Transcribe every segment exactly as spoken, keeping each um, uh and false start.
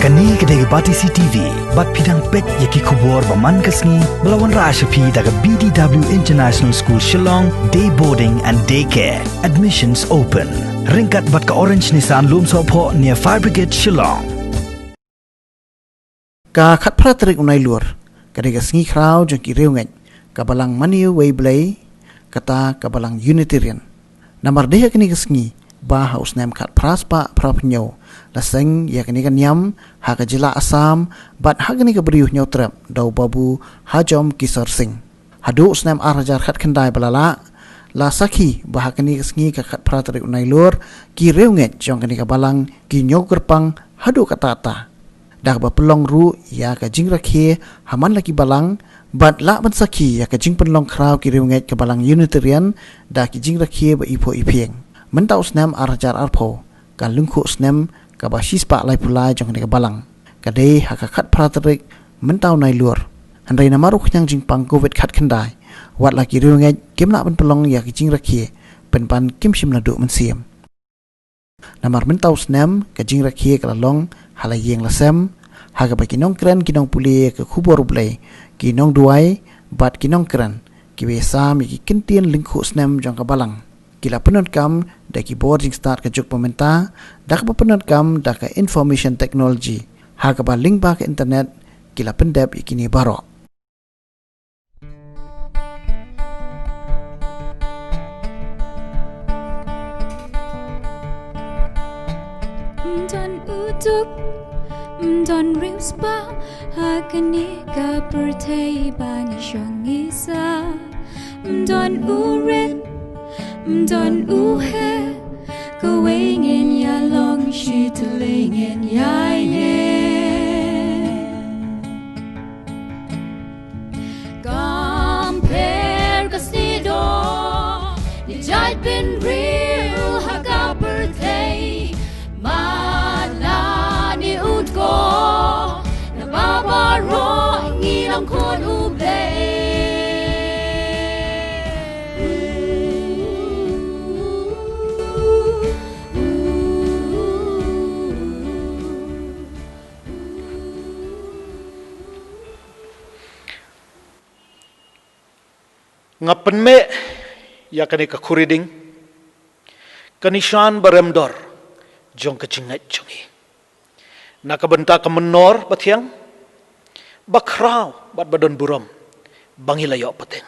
Kane ka dei ka Batesi TV, bad phi dang peit ïa ki khubor ba man ka sngi, ba la wanrah sha phi da ka B D W International School Shillong, Day Boarding and Day Care. Admissions open. Ryngkat bad ka Orange Nissan Lumsohphoh near Fire Brigade Shillong. Ka khatphra tarik u Nailur, ka dei ka sngi khraw jong ki riewngeit ka Balang Mane Uwei Blei, kata ka Balang Unitarian. Namar dei ha kane ka sngi ba ha u snem khatphra spah phra phew hynñiew la seng ïa kane ka niam ha ka jylla Assam, bad ha kane ka briew Hynñiewtrep da u Babu Hajom Kishore Singh. Haduh u snem ar hajar khatkhyndai ba la lah, la sakhi ba ha kane ka sngi ka khatphra tarik u Nailur, ki riewngeit jong kane ka balang ki ñiew kyrpang haduh katta katta. Da kaba pynlong ruh ïa ka jingrakhe ha man la ki balang, bad lah ban sakhi ïa ka jingpynlong khraw ki riewngeit ka Balang Unitarian da ki jingrakhe ba iphuh iphieng. Mynta u snem ar hajar arphew, ka lyngkhuh snem kaba shispah laiphew lai jong kane ka balang, ka dei ha ka khatphra tarik mynta u Nailur. Hynrei namar u khñiang jingpang Covid khatkhyndai, wat la ki riewngeit kim lah ban pynlong ïa ki jingrakhe, pynban kim shym la duh mynsiem. Namar mynta u snem ka jingrakhe ka la long ha la ïing la sem, ha kaba ki nongkren ki nongpule ka khubor U Blei, ki nongduwai bad ki nongkren kiba ïasam ïa ki kyntien lyngkhuh snem jong ka balang, ki la pyndonkam da ki bor jingstad ka juk ba mynta, da kaba pyndonkam da ka information technology, ha kaba lyngba ka internet ki la pyndep ïa kine baroh. Ym don u duk, ym don riewspah ha kane ka pyrthei ba ngi shong ngi sah. Ym don u rit, ym don u heh, kawei ngin ïa long, shi tylli ngin ïa ïeng. Kam pher ka snieh doh, ngi jait bynriew ha ka pyrthei. Mat la ne un ko, naba baroh ngi long khun U Blei. Nga pynmih ïa kane ka khuri ding, ka nishan ba rem dor jong ka jingngeit jong ngi. Na ka bynta ka mynnor ba thiang, ba khraw bad ba don burom ba ngi la ïoh pateng.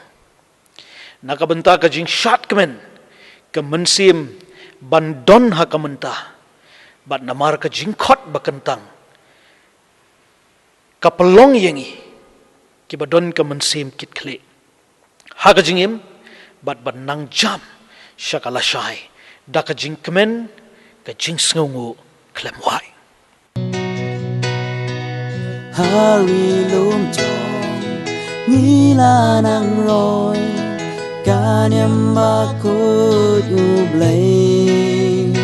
Na ka bynta ka jingshad kmen, ka mynsiem ban don ha ka mynta, bad namar ka jingkhot ba kyntang, ka pynlong ïa ngi kiba don ka mynsiem kitkhlieh ha ka jingim, bad ban nang jam sha ka lashai da ka jingkmen, ka jingsngewnguh khlem wai. Ha ri lum jong ngi la nang roi ka niam bakhuid U Blei,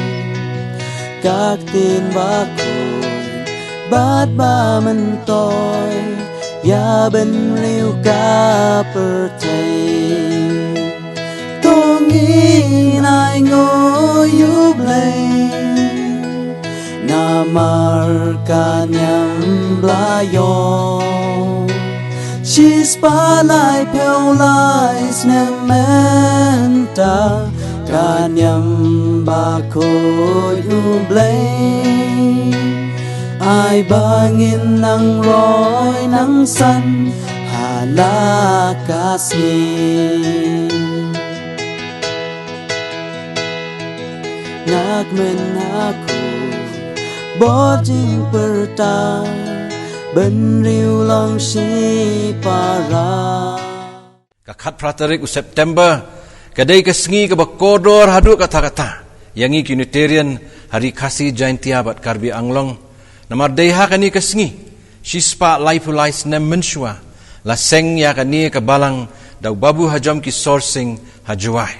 ka ktien bakhuid bad ba myntoi ïa bynriew ka pyrthei. To ngin ainguh ïa U Blei namar ka niam ba la ïoh. Shispah laiphew lai snem mynta ka niam bakhuid U Blei, ai ba ngin nang roi nang san ha la ka sngi. Nga kmen ha ka bor jingpyrta, bynriew long shipara. Ka khatphra tarik u September ka dei ka sngi kaba kordor haduh katta katta ïa ngi ki Unitarian ha ri Khasi, Jaintia bad Karbi Anglong. Namar dei ha kane ka sngi, shispah laiphew lai snem mynshuwa, la seng ïa kane ka balang da u Babu Hajom Kishore Singh ha Jowai.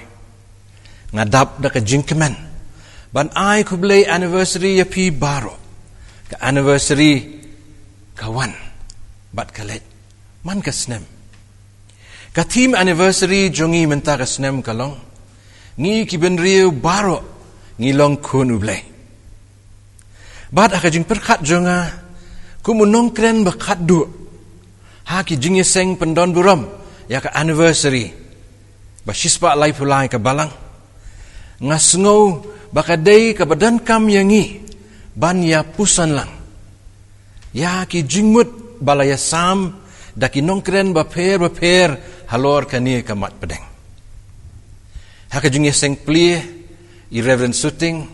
Nga dap da ka jingkmen ban ai khublei anniversary ïa phi baroh. Ka anniversary ka wan bad ka leit man ka snem. Ka theme anniversary jong ngi mynta ka snem ka long, ngi ki bynriew baroh ngi long khun U Blei. Bad ha ka jingpyrkhat jong nga, Kum u nongkren ba khatduh ha ki jingïaseng pyndonburom ïa ka anniversary ba shispah laiphew lai ka balang, nga sngew ba ka dei kaba donkam ïa ngi ban ïa puson lang ïa ki jingmut ba la ïasam da ki nongkren bapher bapher halor kane ka mat pdeng. Ha ka jingïaseng plie, i Reverend Suting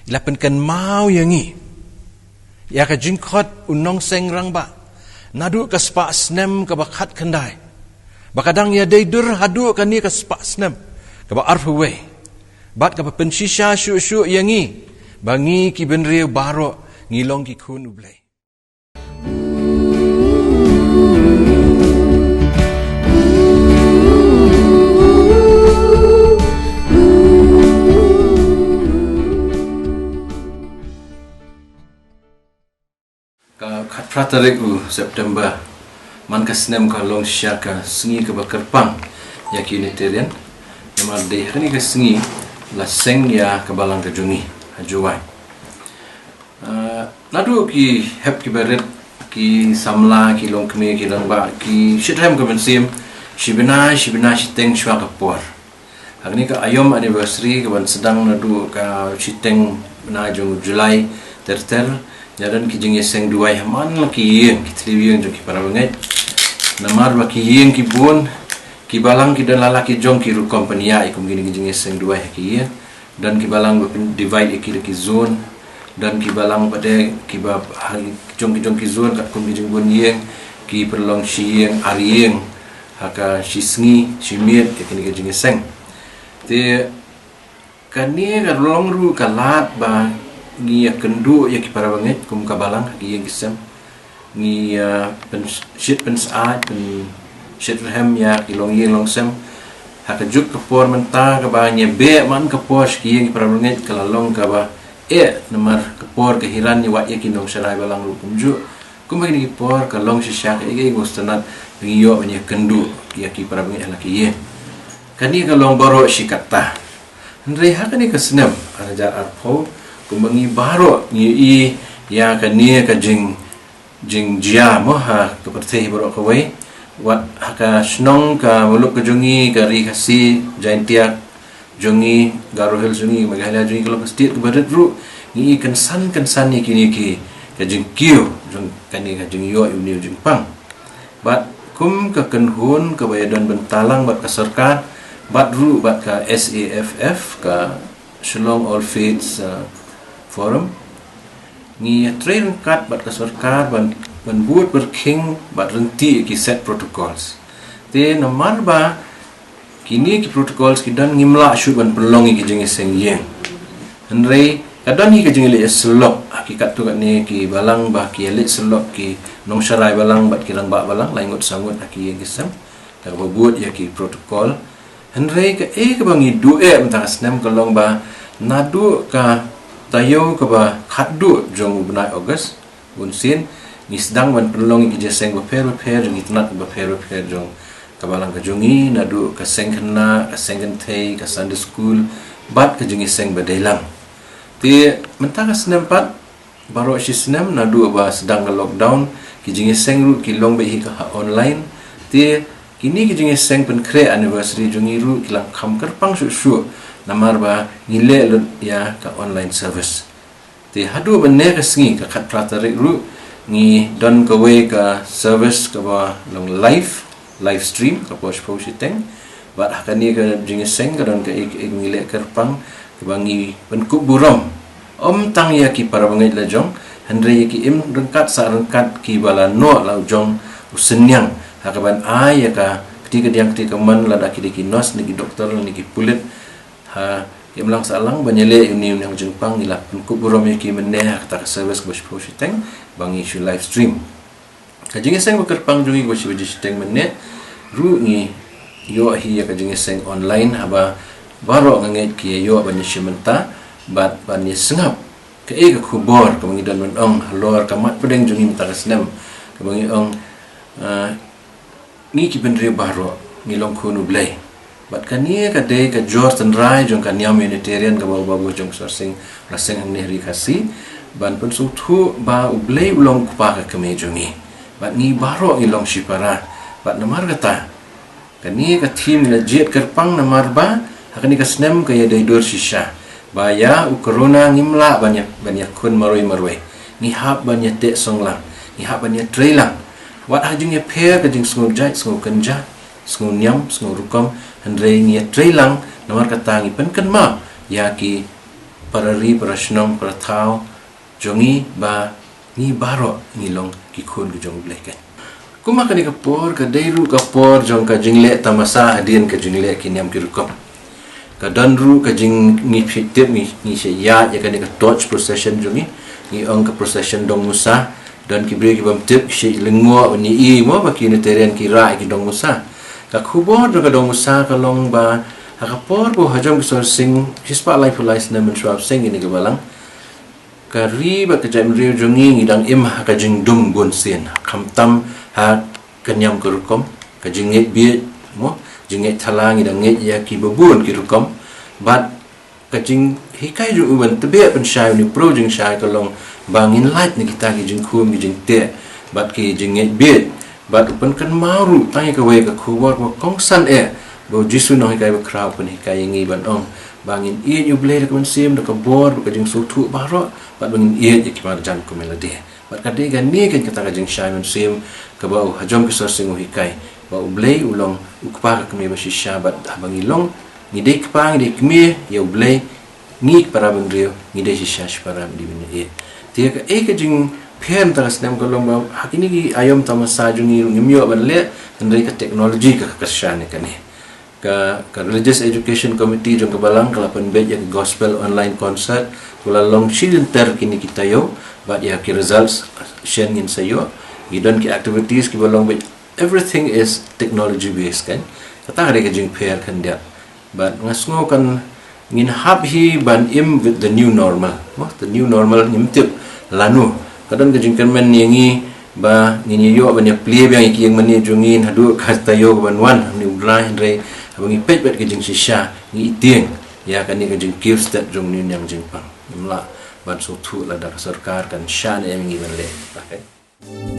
i la pynkynmaw ïa ngi ïa ka jingkhot u nongseng rangbah naduh ka spah snem kaba khatkhyndai, ba ka dang ïadei dur haduh kane ka spah snem kaba arphew wei, bad kaba pynshisha shuh shuh ïa ngi ba ngi ki bynriew baroh ngi long ki khun U Blei. Ka khatphra tarik u September man ka snem ka long shisha ka sngi kaba kyrpang ïa ki Unitarian. Namar dei ha kane ka sngi la seng ïa ka balang ka jong ngi ha Jowai. Ah, naduh ki hep ki barit, ki samla, ki longkmie, ki rangbah, ki shitrhem ka mynsiem, shi bnai, shi bnai shiteng shuwa ka por. Ha kane ka aïom anniversary kaban sdang naduh ka shiteng bnai jong u July ter ter, ïa don ki jingïaseng duwai ha man la ki ïing, ki thliew ïing jong ki para bangeit. Namar ba ki ïing ki bun, ki balang ki don la la ki jong ki rukom pynïaid kum kine ki jingïaseng duwai ha ki ïing. Don ki balang ba pyn-, divide ïa ki da ki zone. Don ki balang pat de kiba ha jong ki jong ki zone katkum ki jingbun ïing, ki pynlong shi ïing ar ïing ha ka shi sngi shi miet ïa kine ki jingïaseng. Te kane ka long ruh ka lad ba ngi ïakynduh ïa ki para bangeit kum ka balang ha ki ïing ki sem. Ngi, ah, pynshit pynsyaid, pynshitrhem ïa ki longïing longsem. Ha ka juk ka por mynta kaba ngi beh man ka por sha ki ïing ki para bangeit ka la long kaba eh namar ka por ka hiran ngi wad ïa ki nongsharai balang ruh kumjuh. Kumba kine ki por ka long shisha ka ïing ïing ba sngewtynnat ba ngi ïoh ban ïakynduh ïa ki para bangeit ha la ki ïing. Kane ka long baroh shi katta. Hynrei ha kane ka snem ar hajar arphew kumba ngi baroh ngi ïohi ïa kane ka jing jingjia mo ha ka pyrthei baroh kawei. Wat ha ka shnong ka muluk ka jong ngi ka ri Khasi Jaintia jong ngi, Garo Hills jong ngi, Meghalaya jong ngi, ka long ka state kaba rit ruh ngi i kynsan kynsan ïa kine ki ka jingkiew jong kane ka jingïoh ïa une u jingpang. Bad kum ka kynhun kaba ïa don bynta lang bad ka sorkar bad ruh bad ka S A F F, ka Shillong All Faiths, uh, Forum, ngi ïatrei ryngkat bad ka sorkar ban, ban bud pyrkhing bad ryntih ïa ki set protocols. Te namar ba kine ki protocols ki don ngim lah shuh ban pynlong ïa ki jingïaseng ïing. Hynrei ka don hi ka jingïaleh ïasyllok ha ki katto katne ki balang ba ki ïaleh syllok ki nongsharai balang bad ki rangbah balang lai ngut saw ngut ha ki ïing ki sem. Kaba bud ïa ki protocol. Hynrei kaei kaba ngi duh eh mynta ka snem ka long ba naduh ka taïew kaba khatduh jong u bnai August, bunsien ngi sdang ban pynlong ïa ki jingïaseng bapher bapher jong ki tnat bapher bapher jong ka balang ka jong ngi, naduh ka seng khynnah, ka seng kynthei, ka Sunday school bad ka jingïaseng badei lang. Te mynta ka snem pat baroh shi snem naduh ba sdang ka lockdown, ki jingïaseng ruh ki long beit hi ka ha online. Te kine ki jingïaseng pynkhreh anniversary jong ngi ruh ki la kham kyrpang shuh shuh namar ba ngi leh lut ïa ka online service. Te haduh mynne ka sngi ka khatphra tarik ruh ngi don kawei ka service kaba long live, live stream, ka por shiphew shiteng. Bad ha kane ka jingïaseng ka don kaei kaei ngi leh kyrpang kaba ngi pynkup burom ym tang ïa ki para bangeit la jong, hynrei ïa ki im ryngkat sah ryngkat kiba la noh la u jong u synñiang ha kaban ai ïa ka kti kadiang kti kamon lada ki dei ki nurse ne ki doktor ne ki pulit ha ki imlang sahlang ban ïaleh ïa une u jingpang. Ngi la pynkup burom ïa ki mynne ha kata ka service kaba shiphew shiteng ba ngi shu live stream. Ka jingïaseng ba kyrpang jong ngi kaba shi baje shiteng mynne ruh ngi ïoh hi ïa ka jingïaseng online haba baroh nga ngeit ki ïa ïoh ban ïashim bynta bad ban ïasngap kaei ka khubor kaba ngi don ban ong halor ka mat pdeng jong ngi mynta ka snem, kaba ngi ong, ah, ngi ki bynriew baroh ngi long khun U Blei. Bad kane ka dei ka jor tynrai jong ka niam Unitarian kaba u babu jong Sar Sing la seng hangne ha ri Khasi. Ban pynsngewthuh ba U Blei u long u kpa ka kmie jong ngi. Bad ngi baroh ngi long shipara. Bad namar kata, kane ka theme ngi la jied kyrpang namar ba ha kane ka snem ka ïadei dur shisha. Ba ïa u corona ngim lah ban ïa, ban ïakhun marwei marwei. Ngi hap ban ïateh song lang. Ngi hap ban ïatreilang. Wat ha jingïapher ka jingsngewjait, sngewkynjat, sngewniam, sngew rukom, hynrei ngi ïatreilang, namar kata ngi pynkynmaw ïa ki para ri, para shnong, para thaw jong ngi ba ngi baroh ngi long ki khun ki jong U Blei kan. Kumba kane ka por ka dei ruh ka por jong ka jingleh tamasa hadien ka jingleh ki niam ki rukom. Ka don ruh ka jing, ngi phi tip ngi, ngi shah ïaid ïa kane ka torch procession jong ngi. Ngi ong ka procession dong musa. Don ki briew ki bym tip ki shah lyngngoh ban ïohi mo ba ki Unitarian ki rah ïa ki dong musa. Ka khubor jong ka dong musa ka long ba ha ka por ba u Hajom Kishore Singh, shispah laiphew lai snem mynshuwa u seng ïa kane ka balang, ka ri bad ka jaitbynriew jong ngi ngi dang im ha ka jingdum bunsien. Khamtam ha ka niam ka rukom, ka jingngeit bieit, mo, jingngeit thala, ngi dang ngeit ïa kiba bun ki rukom. Bad ka jinghikai jong u ban tbeh pynshai une u briew jingshai ka long ba ngin lait na kita ki jingkhum, ki jingteh bad ki jingngeit bieit. Bad u pynkynmaw ruh tang ïa kawei ka khubor ba kongsan eh ba u Jisu Nonghikai Bakhraw u pynhikai ïa ngi ban ong ba ngin ïeit ïa U Blei da ka mynsiem, da ka bor, da ka jingsngewthuh baroh, bad ba ngin ïeit ïa ki marjan kumne lade. Bad ka dei kane kan kata ka jingshai mynsiem kaba u Hajom Kishore Singh u hikai ba U Blei u long u kpa ka kmie ba shisha, bad haba ngi long, ngi dei kpa, ngi dei kmie ïa U Blei, ngi para bynriew ngi dei shisha shipara, ngi dei bynriew. Te kaei ka jingpher mynta ka snem ka long ba ha kine ki aïom tamasa jong ngi ruh ngim ïoh ban leh, hynrei ka technology ka kyrshan ïa kane. Ka, ka Religious Education Committee jong ka balang ka la pynbeit ïa ka Gospel Online Concert, ka la long shi lynter kine ki taïew, bad ïa ki results shen ngin sa ïoh. Ngi don ki activities kiba long beit, everything is technology based kan. Kata ka dei ka jingpher khyndiat. Bad nga sngew kan ngin hap hi ban im with the new normal. Mo, the new normal ngim tip lano. Ka don ka jingkyrmen ïa ngi ba ngin ïoh ban ïa plie biang ïa ki ïing mane jong ngi haduh ka taïew kaban wan, ha une u bnai, hynrei haba ngi peit bad ka jingshisha ngi ïa tieng ïa kane ka jingkiew stet jong une u niam jingpang. Ngim lah ban sngewthuh lada ka sorkar kan shah ne em ïa ngi ban leh. Okay.